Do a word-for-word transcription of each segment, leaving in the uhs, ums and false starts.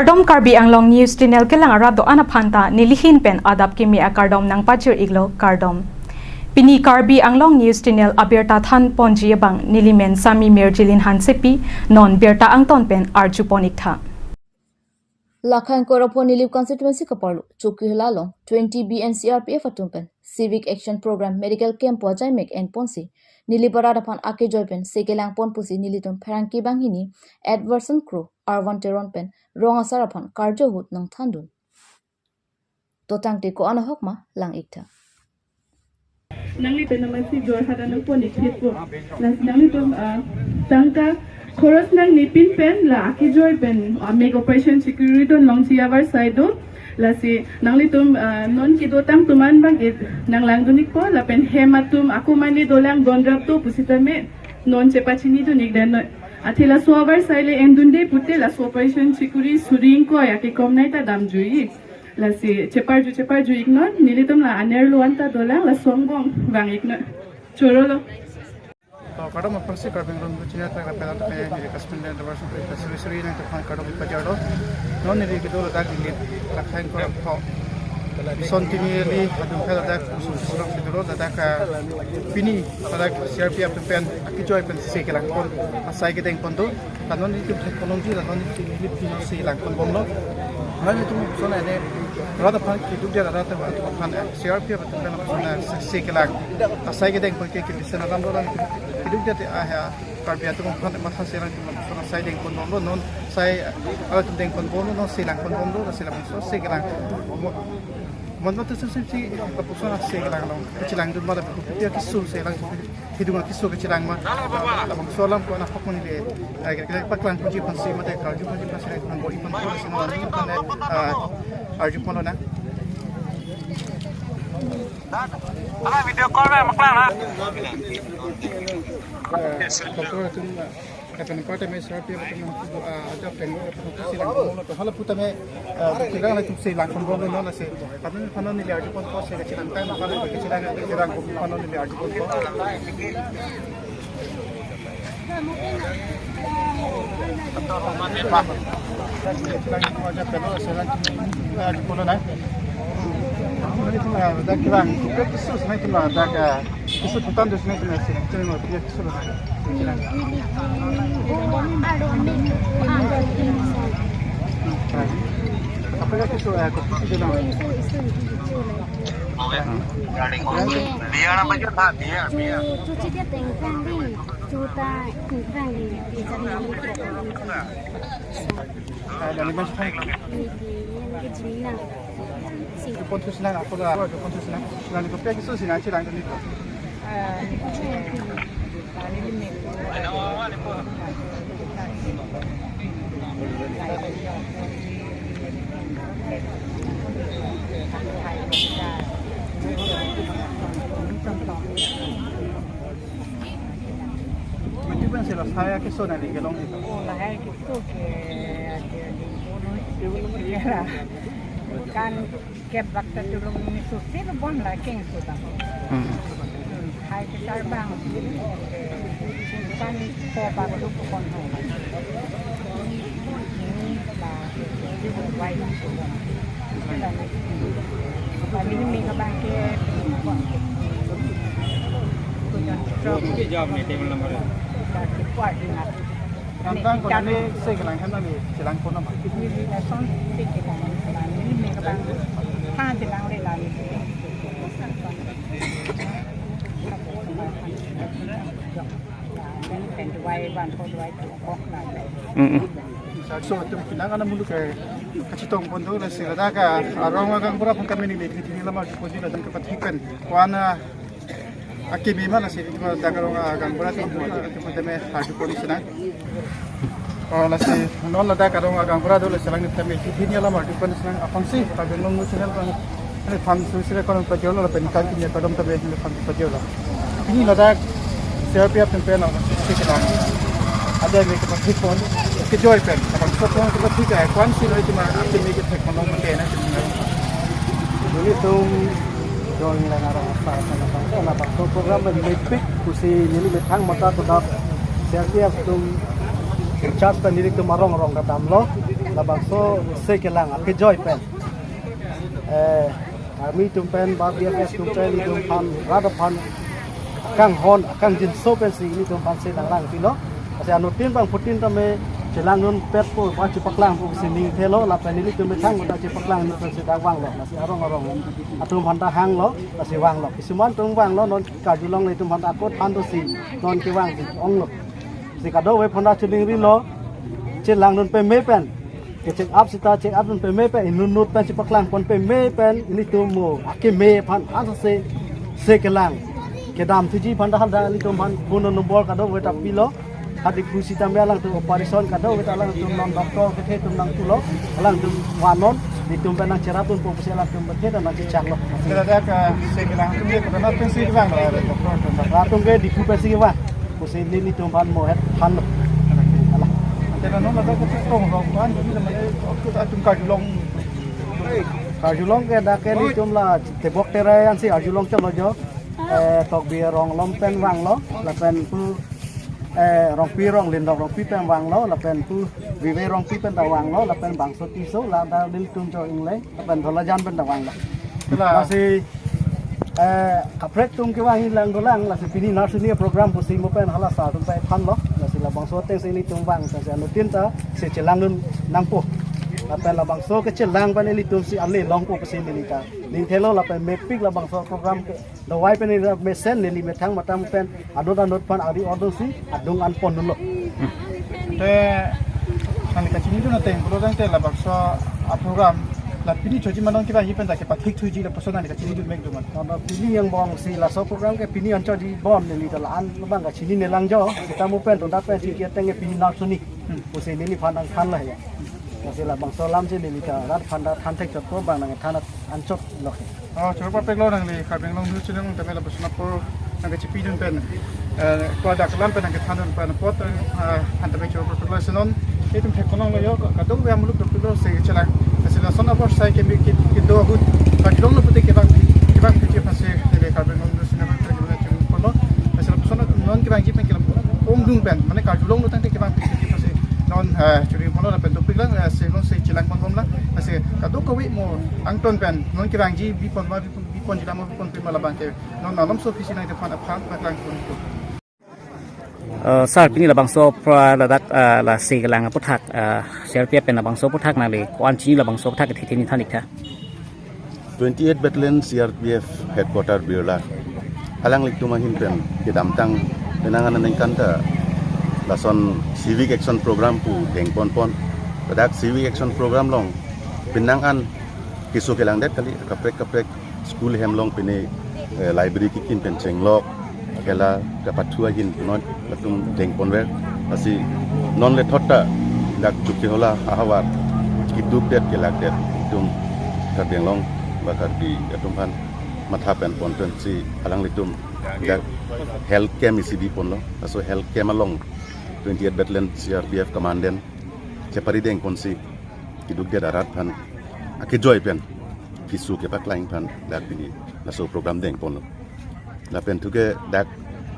Kardom, Karbi Anglong News Channel kelang arat do-an aphan ta nelihin pen adap kimi akardom nangpajir iklo, kardom. Pini Karbi Anglong News Channel abirta than ponji abang nelimen Sami Mirjilin Hansepi, non birta angton pen arju pon iktha. Lakha ingkoi ra pho Nilip constituency kaparlo Chokihola along twenty B N C R P F atum pen Civic Action Program medical camp pu ajaimek enponsi Nilip arat aphan akejoi pen se kelang pon pusi nelitum pherangke banghini Edwardson Kro, Arvan Teron pen rong asar aphan karju ahut nangthandun. Totang te ko-an ahok ma lang iktha. Nangli pen namasi Jorhat anang pon ikthit po. Lasi nanglitum, ah, tangka khoros nangnepin pen la akejoi pen, ah, mek operation chikiri don longji avarsai do. Lasi nanglitum, ah, non kedotang atum an bang ke nanglangdun ikpo lapen hem atum ako mane dolang don rap do pusitame non chepachinidun ik dei noi. Athe laso avarsai le endunde pute laso operation chikiri suri ingkoi akekom nai ta damjui. Lasi cheparju cheparju iknon, nelitum la anerlo anta dolang, laso angbong vang iknon. Chorolo. To kardom aphrangsi Karbi Anglong News Channel ta kapelan pe neli kaspen den dabar suri suri nangtum aphan kardom pajirlo. Non neli kedo ladak Nilip Lakha ingkoi ra pho. Son tini eli adung kha ladak kusum surang siduro ladak, ah, pini ladak C R P F atum pen akejoi pen se kelang pon asai kedeng pon do. Kanon nelitum thek ponlongji, kanon nelitum nelitum pino se lang pon bomlo. Kanon nelitum son ane rat aphan keduk dia rat aphan C R P F atum pen son se, se kelang asai kedeng pon ke kemesen alam lo nelitum keduk dia te aha Karbi atum aphan matha se lang son asai deng pon bomlo, non sai atum deng pon bomlo, non se lang pon bomlo, se lang so se kelang. Mon mon tu sip sip si lapuson se kelang long. Kachelangdun ma lapu pia keso se lang. Hidung akeso kachelang ma. Labangso alam ko-an ahok ma neli, eh, ke, ke, paklang ponji aphansi mate karju ponji aphansi nangtum bor-i pon pon si nangtum aphan, eh, arju ponlo nang. Ala video call ma maklang ha. Eh, doctor atum, eh, kapan part time C R P F atum, ah, ajak tengok, eh, si lang pon lo, to hala putame, eh, kita nangtum se lang pon lo, non ase. Kami panon neli arju pon ko se kachelang tang, panon kachelang, kachelang ko panon neli arju pon ko. Kachelang ko aja pelo se lang arju pon lo na. Dak kelang, kaprek keso si nangtum dak, ah, keso tutan do si nangtum se, nangtum pia keso lo na. Kaprek keso, ah, kaprek keso na. Biar apa aja, Pak? Biar, biar. Chu, chu, chu, dia tengkang di. Chu ta tengkang di. Di sana ni. Ah, dari mana? Di, di, yang di Cina. Si. Pontus na, ako na, pontus na. Nani ko pia keso si nangchelang ni ko. Ah, Mati ban sila saya keso nani kelong itu. Oh, lahai keso ke, ke, ke, ke, ke, kan kebak ta tulung ni susi lo bon la keng sudah. Hmm. Hmm, hai ke sarbang. Kan ko bak tu ko kon ho. Ni ba, ni wai. Kami ni mega bangke. Punya truk. Kita kuat dengan Kantang ko nani se kelang hem nani chelang pon nama. Neli lason se kelang, neli mega bang ha chelang le la neli. Pen duai ban ko duai ko kok la. Mm-mm. So atum pinang ana muluk ke kachetong pon do, lasi ladak arong agaonbura aphan kami neli kini lama ko di ladak kapathik pen ko-an akimi ma lasi, cuma ladak arong agaonbura atum, atum tame arju pon si nang. Oh, lasi non ladak arong agaonbura do, lasi lang tame hini alam arju pon si nang. Aphansi Karbi Anglong News Channel abang neliphan suri suri kardom pajirlo lapen kan kini kardom tame neliphan pajirlo. Pini ladak C R P F atum pen si kelang ajaimek kapathik pon, kejoi pen, labangso pon kapathik, eh, ko-an si noi cuma akimi kethek pon long mate na. Nelitum dong lang arong asar sana bangso, labangso program pen mepik pusi neli methang maka todap C R P F atum in-charge pen nelitum arong arong ta damlo. Labangso se kelang akejoi pen, eh, army atum pen ba B S F atum pen ilitum aphan rat aphan akanghon akangjinso pensi ilitum aphan se nanglang pilo. Lasi anuttin bangphutin tame chelangdunpetpo ba chepaklangpo pusi ning thelo, lapen ilitum methang ta chepaklang ni pensi dak vanglo. Lasi arong arong atum aphan ta hanglo, lasi vanglo. Kisuman atum vanglo, non karjulong ilitum aphan ta ako than dosi non kevang si onglo. Si kadokave aphan ta chiningrilo, chelangdun peme pen, ke check up sita check up dun peme pen, inut nut pen chepaklangpon peme pen, ilitum mo akeme aphan ansose se kelang kedam thuji aphan ta halda ilitum aphan phone number kadokave ta pilo. Hadi pusi tame alangtum operation kadokave ta alangtum non doctor kethe atum nangpulo, alangtum vanon, ilitum pen nangcherapdunpo pusi alangtum kethe ta nangchechaklo. Sila dak, eh, se kelang atum ke kemana pensi kevang, eh, doctor atum? Atum ke Diphu pensi kevang. Pusi nelitum aphan mo het thanlo. Alah. Ante nano ladak ke tong rong kan, jadi namanya waktu atum karjulong. Karjulong ke dak ke nelitum la Tebok Terai ansi arjulong chotlo jo. Eh, Tokbi arong along pen vanglo, lapen pu, eh, Rongpi arong, Lindok Rongpi pen vanglo, lapen pu Vive Rongpi pen ta vanglo, lapen bangso Tisso, la ta nelitum jo ingleng, lapen Dholajan pen ta vanglo. Sila. Lasi, eh, kaprek atum kevang inlang dolang, lasi pini nursery program pusi mo pen hala sar atum pai thanlo, lasi labangso atengsi nelitum vang, lasi anuttin ta se chelangdun nangpo. Lapen labangso kechelang pen ilitum si ale longpo pusi neli ta ning thelo, lapen mepik labangso program ke dawai pen neli mesen neli methang matang pen anut anut aphan ari order si adung an ponlo. Te nangli kachinidun ateng pulo tangte labangso aprogram la pini choji ma non kevangji pen ta kepathik thuji lapuson nangli kachinidun mek do ma? Karna pini angbong si laso program ke pini an choji bom neli ta la-an abang kachinine lang jo. Seta mo pen tonda pen si ke ateng ke pini nursery. Hmm. Pusi neliphan nangthanlo ya. Lasi labangso alam si neli ta rat aphan ta than thekchotpo, bang nangthan anchot lo. Oh, choro papek lo nangli Karbi Anglong News Channel tame lapuson apor nangkachipidun pen, eh, kua dak alam pen nangkethanun pen apot, eh, aphan tame choro papek lo. Lasi non itum thek konong lo jo, kadokave amuluk dokpik lo se chelang. Lasi lason apor sai ke ke kedo ahut karjulonglo pute kevang kevang keji aphansi neli Karbi Anglong News Channel pen choro papek lo. Lasi lapuson non kevangji pen kelang ongdung pen, mane karjulonglo tangte kevang keji aphansi non, eh, choro papek lo lapen dopik lang, eh, se non se chelang ponbom lang. Lasi kadokave mo angton pen non kevangji bipon ma bipon, biponji dam mo bipon pen ma labang ke non malomso office nang depan aphan paklang pon. Eh, sir, pini labangso pra ladak, eh, la se kelang aputhak, eh, C R P F pen labangso aputhak nangli ko-an chini labangso aputhak kethe kethe neli than ik tha. Twenty-eight Battalion C R P F Headquarter Birla, alanglitum ahin pen kedamtang penang aningkan ta lason civic action program pu dengponpon. Ladak civic action program along penang an keso kelangdet kali, kaprek kaprek school hem along pine, eh, library kekim pen chenglok, kela kapathu ahin non latum dengponver. Lasi non lethot ta dak Chokihola ahavar keduk det kelak det atum Karbi Anglong ba Karbi atum aphan matha pen pon pensi alanglitum dak health camp isi biponlo. Laso health camp along twenty-eight Battalion C R P F Commandant chepari dengponsi keduk det arat aphan akejoi pen keso kepaklang aphan dak pini laso program dengponlo. Lapen thuke dak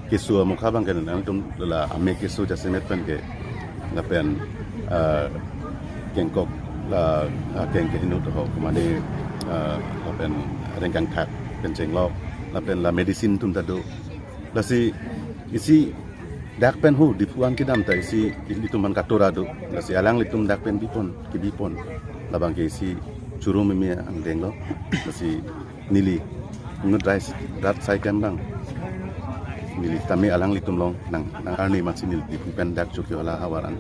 keso amokha abang ke nangtum la ame keso jasemet pen ke lapen, ah, kengkok la, ah, keng ke hinut ho kumani, ah, lapen rengkangthak pen chenglok lapen la medicine atum ta do. Lasi isi dak pen ho Diphu an kedam ta isi ilitum aphan katora do. Lasi alanglitum dak pen bipon, kebipon. Labang ke isi choro meme angdenglo. Lasi neli inut rai rat sai kem abang, neli tame alanglitum along nang, nang arni amatsi neli Diphu pen dak Chokihola ahavar an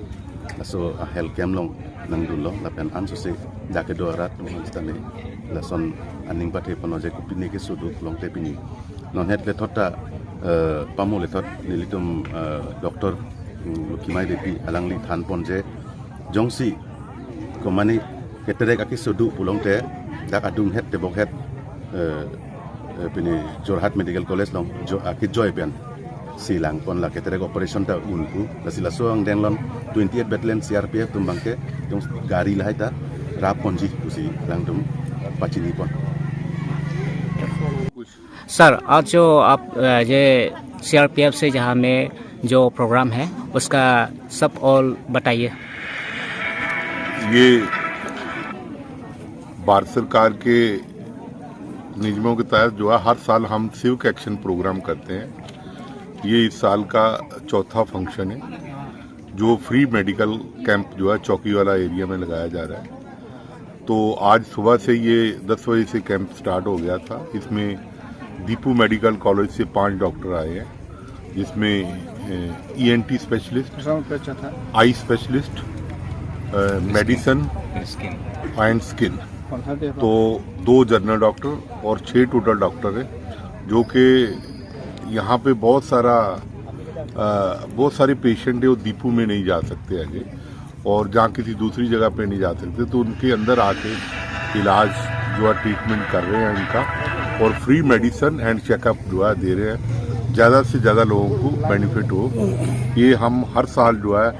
laso a health camp along nangdunlo lapen ansose dak kedo arat atum aphan sitame lason aning pathe ponlo je kopine keso do pulote pini. Non het lethot ta, eh, pamo lethot nelitum, eh, Doctor, mm, Lokhimai Devi alangli thanpon je jongsi komani keterek akeso do pulote dak adung het tebok het, eh, eh, pini Jorhat Medical College along jo, akejoi pen si langpon la keterek operation ta un pu. Lasi laso angdeng along twenty-eight Battalion C R P F atum abang ke jong gari lahai ta rapponji pusi alangtum pachinipon. Sir, आज जो आप, अ, ये सीआरपीएफ से जहाँ में जो प्रोग्राम है, उसका सब और बताइए। ये भारत सरकार के नियमों के तहत जो है, हर साल हम सिविक एक्शन प्रोग्राम करते हैं। ये इस साल का चौथा फंक्शन है, जो फ्री मेडिकल कैंप जो है, चौकीवाला एरिया में लगाया जा रहा है। तो आज सुबह से ये दस बजे से कैंप स्टार्ट हो गया था। इसमें दीपू मेडिकल कॉलेज से पांच डॉक्टर आए हैं, जिसमें ईएनटी स्पेशलिस्ट, प्रशांत पे अच्छा था। Eye specialist, medicine skin. And skin. कौन सा थे? तो दो जनरल डॉक्टर और छः टोटल डॉक्टर हैं, जो कि यहाँ पे बहुत सारा अ, बहुत सारे पेशेंट है, वो दीपू में नहीं जा सकते आगे, और जहाँ किसी दूसरी जगह पे नहीं जा सकते, तो उनके अंदर आके इलाज जो है, ट्रीटमेंट कर रहे हैं इनका, और फ्री मेडिसिन एंड चेकअप जो है, दे रहे हैं, ज़्यादा से ज़्यादा लोगों को बेनिफिट हो। ये हम हर साल जो है,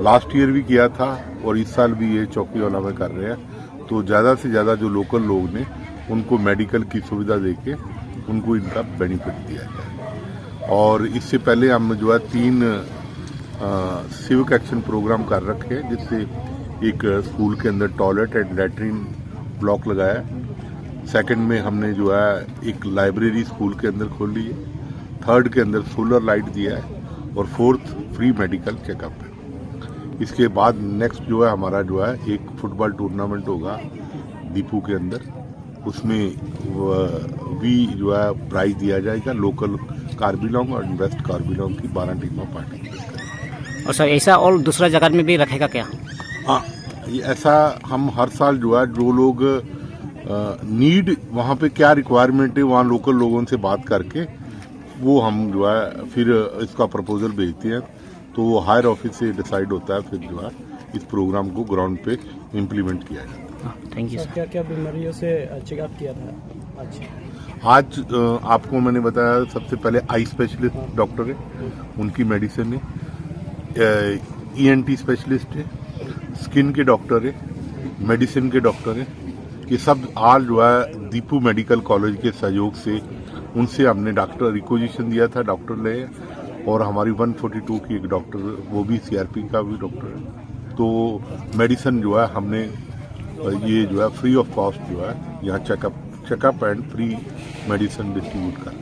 लास्ट ईयर भी किया था और इस साल भी ये चौकीवाला में कर रहे हैं। तो ज़्यादा से ज़्यादा जो लोकल लोग ने, उनको मेडिकल की सुविधा देके उनको इनका बेनिफिट दिया जाए। और इससे पहले हम जो है, तीन सिविक एक्शन प्रोग्राम कर रखे हैं, जिससे एक स्कूल के अंदर टॉयलेट एंड लैट्रिन ब्लॉक लगाया है। सेकंड में हमने जो है, एक लाइब्रेरी स्कूल के अंदर खोल ली है। थर्ड के अंदर सोलर लाइट दिया है और फोर्थ फ्री मेडिकल चेकअप है। इसके बाद नेक्स्ट जो है, हमारा जो है, एक फुटबॉल टूर्नामेंट होगा दीपू के अंदर। उसमें भी जो है, प्राइज दिया जाएगा लोकल कार्बी आंगलोंग और वेस्ट कार्बी आंगलोंग की बारह टीमें पार्टिसिपेट करेंगी। और सर, ऐसा और दूसरा जगह में भी रखेगा क्या? हाँ, ये ऐसा हम हर साल जो है, जो लोग नीड, वहाँ पे क्या रिक्वायरमेंट है, वहाँ लोकल लोगों से बात करके वो हम जो है, फिर इसका प्रपोजल भेजते हैं। तो वो हायर ऑफिस से डिसाइड होता है, फिर जो है, इस प्रोग्राम को ग्राउंड पे इम्प्लीमेंट किया जाता है। Thank you sir, sir. क्या क्या बीमारियों से चेकअप किया था आज? आज अ, आपको मैंने बताया, सबसे पहले आई स्पेशलिस्ट डॉक्टर है, उनकी मेडिसिन है, ईएनटी स्पेशलिस्ट है, स्किन के डॉक्टर है, मेडिसिन के डॉक्टर है। ये सब आज जो है, दीपू मेडिकल कॉलेज के सहयोग से, उनसे हमने डॉक्टर रिक्विजिशन दिया था, डॉक्टर ले, और हमारी वन फोर्टी टू की एक डॉक्टर, वो भी सीआरपी का भी डॉक्टर है। तो मेडिसिन जो है, हमने अ, ये जो है, फ्री ऑफ कॉस्ट जो है, यहाँ checkup checkup and free medicine distribute कर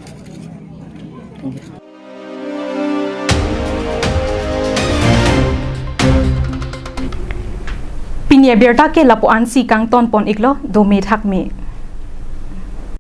Pini abirta ke lapu-ansi kangton pon iklo, dome thakme.